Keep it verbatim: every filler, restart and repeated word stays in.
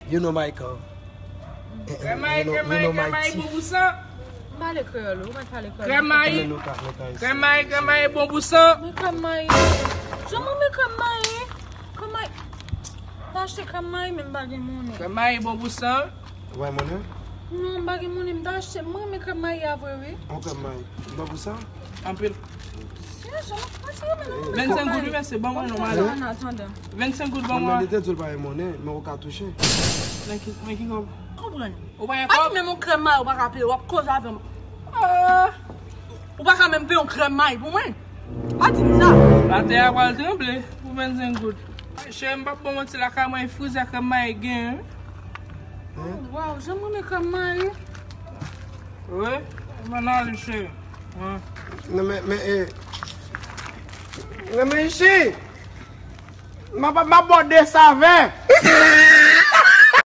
You know Michael. Krèm mayi, krèm mayi, krèm mayi bon pou san. M pale kreyòl, ou mèt pale kreyòl. Krèm mayi, krèm mayi, krèm mayi bon pou san. Men krèm mayi. Jan mwen men krèm mayi. Krèm mayi. M ta achte krèm mayi, men m pa gen monnen. Krèm mayi bon pou san. Ou pa monnen? Non, m pa gen monnen, m ta achte. Mwen men krèm mayi a vre, wi. Yon krèm mayi. Bon pou san? Anpil. Vennsenk goud, wi, mesye, ban mwen non, madanm. Vennsenk goud, ban mwen. Li te di l pa gen monnen, men ou ka touche. Men ki, men ki kòb? Konprann. Ou pa gen kòb? Pa di menm yon krèm mayi ou pa ka peye, w ap koze avè m. Ah. Ou pa ka menm peye yon krèm mayi pou mwen. Pa di m sa. Latè a pral tranble pou vennsenk goud. Cheri, m p ap ba w manti, lakay mwen e frize krèm mayi gen. Waw, jan mwen renmen krèm mayi. Wi, m ann ale, cheri. Wi. Non, men, men, eh. Non, men, ichi. M ap, m ap ba w de savè.